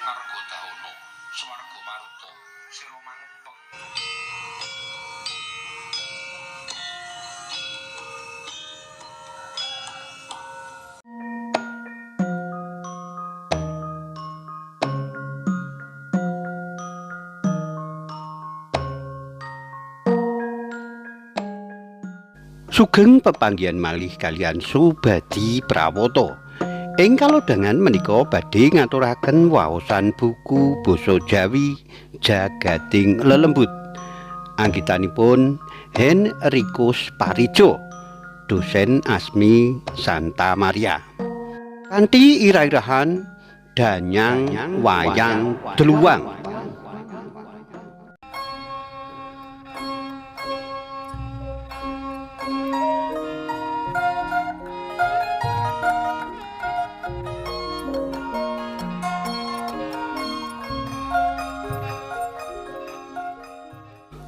Narga dahana swarga maruta sira mangupeng. Sugeng pepanggihan malih kaliyan Subadi Prawoto. Ing kalodhangan menika badhe ngaturaken waosan buku basa Jawi Jagating Lelembut. Anggitanipun Henrikus Parijo, dosen Asmi Santa Maria. Kanthi irah-irahan Danyang Wayang Dluwang.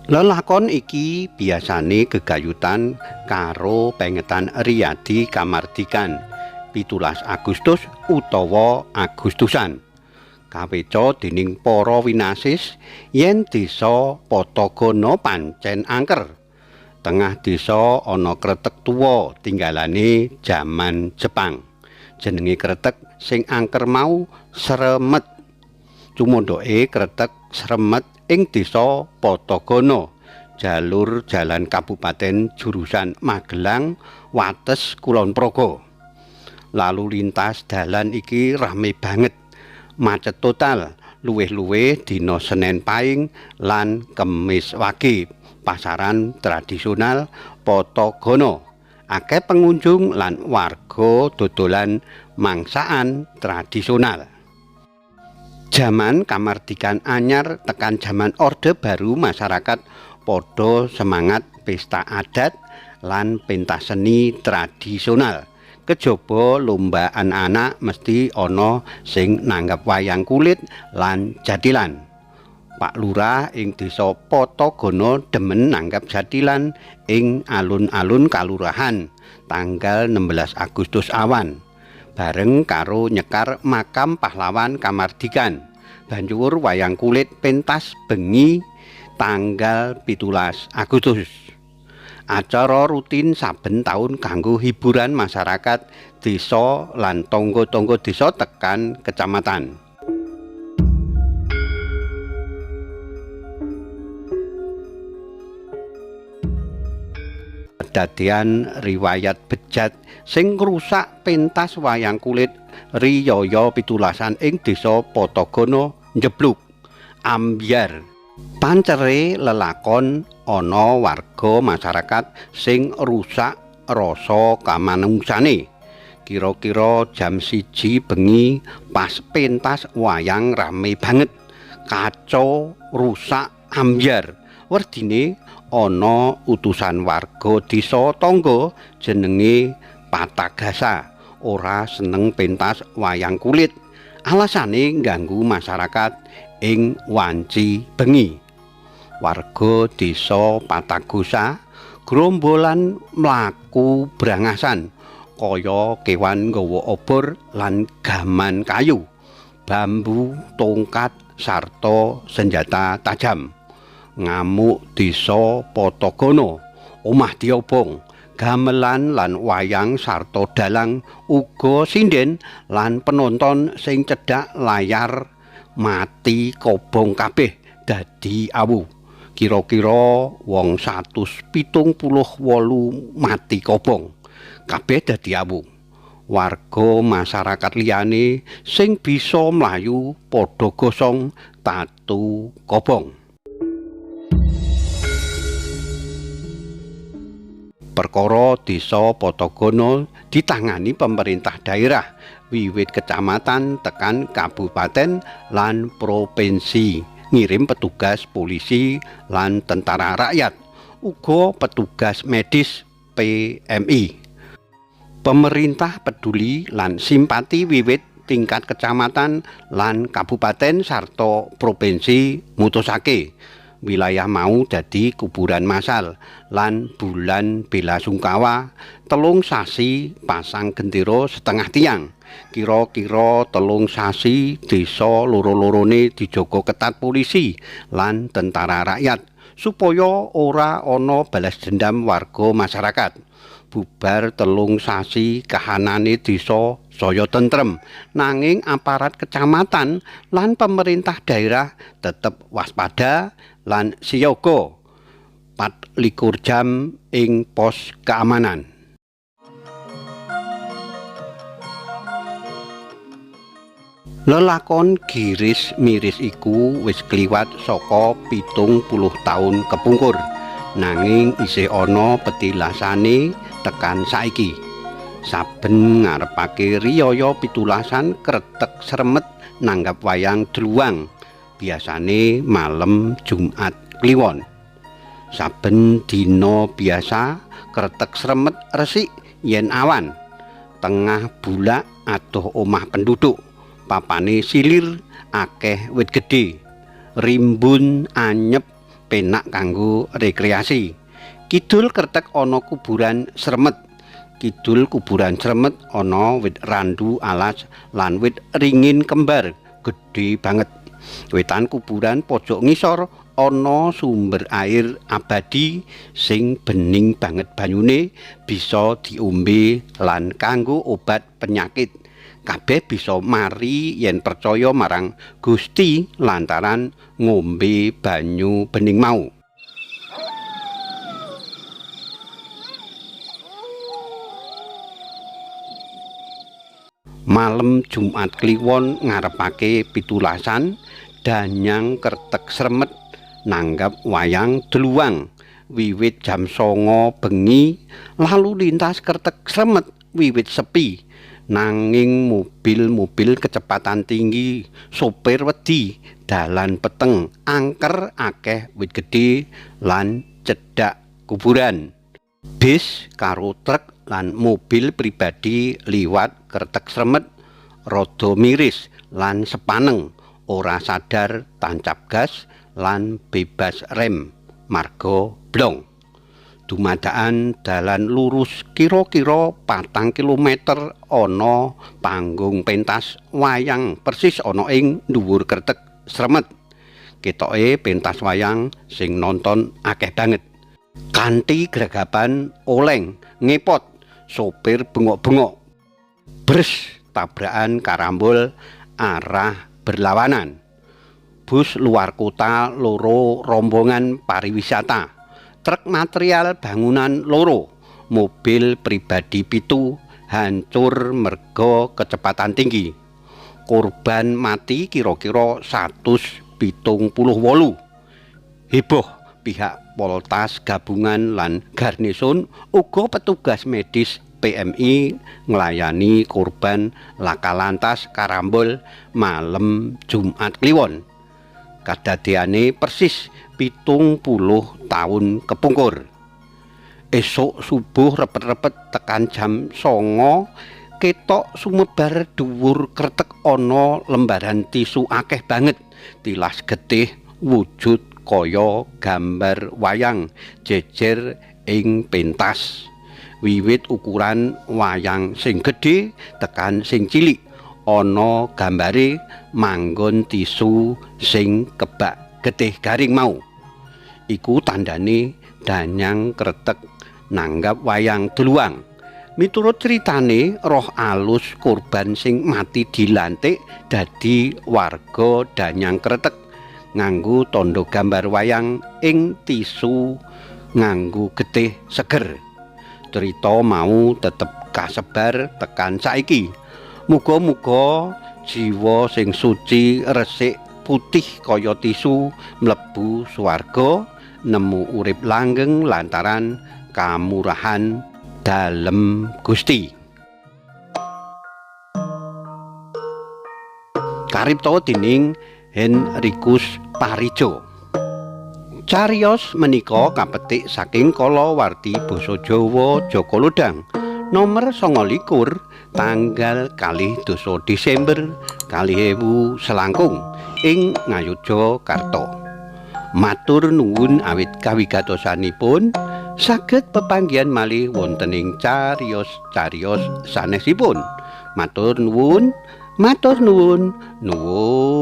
Lelakon iki biasane gegayutan karo pengetan Riyadi Kamardikan 17 Agustus utawa Agustusan. Kaweca dening para winasis yen desa Potogana pancen angker. Tengah desa ana kretek tuwa tinggalane jaman Jepang. Jenenge kretek sing angker mau Sremet. Cumondhoke kretek Sremet ing desa Potogana, jalur jalan kabupaten jurusan Magelang Wates Kulon Progo. Lalu lintas dalan iki rame banget, macet total, luwih-luwih dina Senin Paing lan Kemis Wage, pasaran tradisional Potogana. Akeh pengunjung lan warga dodolan mangsaan tradisional. Jaman kamardikan anyar tekan jaman Orde Baru masyarakat padha semangat pesta adat lan pentas seni tradisional. Kejaba lomba anak-anak mesti ana sing nanggap wayang kulit lan jathilan. Pak Lurah ing desa Potogana demen nanggap jathilan ing alun-alun kalurahan tanggal 16 Agustus awan. Bareng karo nyekar makam pahlawan kamardikan. Banjur wayang kulit pentas bengi tanggal 17 Agustus. Acara rutin saben taun kanggo hiburan masyarakat desa lan tangga-tangga desa tekan kecamatan. Kedadean riwayat bejat sing ngrusak pentas wayang kulit riyaya pitulasan ing desa Potogana njeblug ambyar. Pancere lelakon ana warga masyarakat sing rusak rasa kamanungsane. Kira-kira jam 1 bengi pas pentas wayang rame banget, kacau rusak ambyar. Werdine ana utusan warga desa tangga jenenge Patagasa ora seneng pentas wayang kulit, alasane ngganggu masyarakat ing wanci bengi. Warga desa Patagosa grombolan mlaku brangasan kaya kewan nggawa obor lan gaman kayu, bambu, tongkat sarta senjata tajam. Ngamuk desa Potogana, omah diobong, gamelan lan wayang sarta dalang uga sinden lan penonton sing cedhak layar mati kobong kabeh dadi awu. Kira-kira wong 178 mati kobong, kabeh dadi awu. Warga masyarakat liyane sing bisa mlayu padha gosong tatu kobong. Perkara desa Potogana ditangani pemerintah daerah wiwit kecamatan tekan kabupaten lan provinsi, ngirim petugas polisi lan tentara rakyat, uga petugas medis PMI. Pemerintah peduli lan simpati wiwit tingkat kecamatan lan kabupaten sarta provinsi mutusake Wilayah mau dadi kuburan masal lan bulan belasungkawa 3 sasi pasang gendera setengah tiang. Kira-kira 3 sasi desa loro-lorone dijaga ketat polisi lan tentara rakyat supaya ora ana balas dendam warga masyarakat. Bubar 3 sasi kahanane desa saya tentrem, nanging aparat kecamatan lan pemerintah daerah tetep waspada lan siaga 24 jam ing pos keamanan. Lelakon giris miris iku wis kliwat saka 70 taun kepungkur, nanging isih ana petilasane tekan saiki. Saben ngarepake riyaya 17-an Kretek Sremet nanggap wayang dluwang, biasane malem Jumat Kliwon. Saben dina biasa Kretek Sremet resik yen awan. Tengah bulak adoh omah penduduk, papane silir akeh wit gedhe, rimbun anyep penak kanggo rekreasi. Kidul Kretek ana kuburan Sremet. Kidul kuburan Sremet ana wit randu alas lan wit ringin kembar gedhe banget. Wetan kuburan pojok ngisor ana sumber air abadi sing bening banget banyune, bisa diombe lan kanggo obat penyakit. Kabeh bisa mari yen percaya marang Gusti lantaran ngombe banyu bening mau. Malem Jumat Kliwon ngarepake 17-an, danyang Kretek Sremet nanggap wayang dluwang wiwit jam 09.00 bengi. Lalu lintas Kretek Sremet wiwit sepi, nanging mobil-mobil kecepatan tinggi, sopir wedi, dalan peteng, angker akeh wit gedhe lan cedhak kuburan. Bis karo truk lan mobil pribadi liwat Kretek Sremet rada miris lan sepaneng, ora sadar tancap gas lan bebas rem marga blong. Dumadakan dalan lurus kira-kira 4 kilometer ana panggung pentas wayang persis ana ing dhuwur Kretek Sremet. Ketoke pentas wayang sing nonton akeh banget. Kanthi gregapan oleng ngepot, sopir bengok-bengok, bres tabrakan karambol arah berlawanan. Bus luar kota 2 rombongan pariwisata, truk material bangunan 2, mobil pribadi 7 hancur merga kecepatan tinggi. Korban mati kira-kira 178. Heboh pihak Poltas gabungan lan garnison uga petugas medis PMI nglayani korban laka lantas karambol malem Jumat Kliwon. Kadadeane persis 70 taun kepungkur. Esuk subuh repet-repet tekan jam 09.00 ketok sumebar dhuwur kretek ana lembaran tisu akeh banget, tilas getih wujud kaya gambar wayang jejer ing pentas. Wiwit ukuran wayang sing gedhe tekan sing cilik ana gambare manggon tisu sing kebak getih garing mau. Iku tandane danyang kretek nanggap wayang dluwang. Miturut critane, roh alus korban sing mati dilantik dadi warga danyang kretek nganggo tandha gambar wayang ing tisu nganggo getih seger. Cerita mau tetep kasebar tekan saiki. Muga-muga jiwa sing suci resik putih kaya tisu mlebu swarga, nemu urip langgeng lantaran kamurahan dalem Gusti. Karipta dening Henrikus Parijo. Cariyos menika kapetik saking kalawarti basa Jawa Jaka Lodhang nomer 29 tanggal 22 Desember 2000 selangkung ing Ngayogyakarta. Matur nuwun awit kawigatosanipun, saged pepanggihan malih wonten ing cariyos-cariyos sanesipun. Matur nuwun, matur nuwun, nuwun.